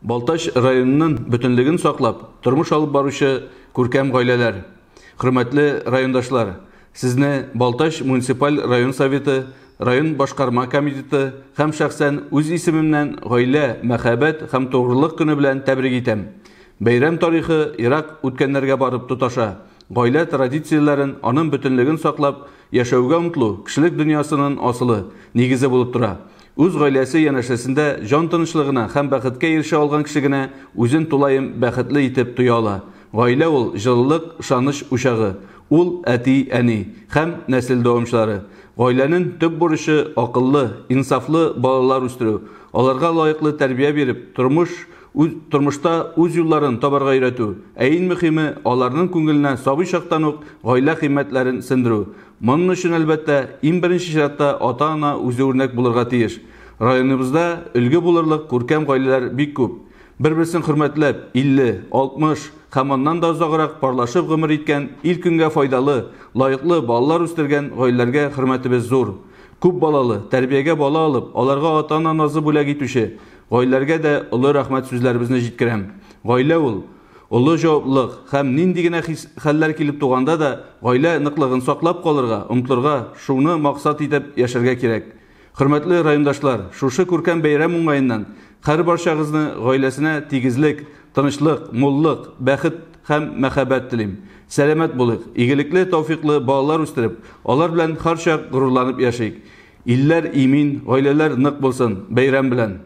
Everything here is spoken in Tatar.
Балтач районының бөтенлеген саклап, тормыш алып баручы күркәм гаиләләр! Хөрмәтле райондашлар! Сезне Балтач муниципаль район Советы, район башкарма комитеты һәм шәхсән үз исемемнән Гаилә, мәхәббәт һәм тугрылык көне белән тәбрик итәм. Бәйрәм тарихы ерак үткәннәргә барып тоташа. Гаилә традицияләрен, аның бөтенлеген саклап яшәүгә омтылу кешелек дөньясының асылы, нигезе булып тора. Үз гаиләсе янәшәсендә җан тынычлыгына һәм бәхеткә ирешә алган кеше генә үзен тулаем бәхетле итеп тоя ала. Гаилә ул, җылылык, ышаныч учагы. Ул, әти, әни һәм нәсел дәвамчылары. Гаиләнең төп бурычы, акыллы, инсафлы балалар үстерү, аларга лаеклы тәрбия биреп, тормыш үз тормышта үз юлларын табарга өйрәтү, ә иң мөхиме, аларның күңеленә сабый чактан ук гаилә кыйммәтләрен сеңдерү. Моның өчен, әлбәттә, иң беренче чиратта ата-ана үзе үрнәк булырга тиеш. Районыбызда өлге булырлык күркәм гаиләләр бик күп. Бер-берсен хөрмәтләп, 50, 60 һәм аннан да озаграк парлашып гомер иткән, ил-көнгә файдалы, лаеклы балалар үстергән гаиләләргә хөрмәтебез зур. Күп балалы, тәрбиягә бала алып, аларга ата-ана назы бүләк итүче гаиләләргә дә олы рәхмәт сүзләребезне җиткерәм. Гаилә ул, олы җаваплылык һәм нинди генә хис, хәлләр килеп туганда да гаилә ныклыгын саклап калырга омтылырга, шуны максат итеп яшәргә кирәк. Хөрмәтле райондашлар, шушы күркәм бәйрәм уңаеннан һәрбарчагызны гаиләсенә тигезлек, тынычлык, муллык, бәхет һәм мәхәббәт телим. Сәламәт булыйк, игелекле, тәүфыйклы балалар үстереп, алар белән һәрчак горурланып яшик. Илләр имин, гаиләләр нык булсын. Бәйрәм белән!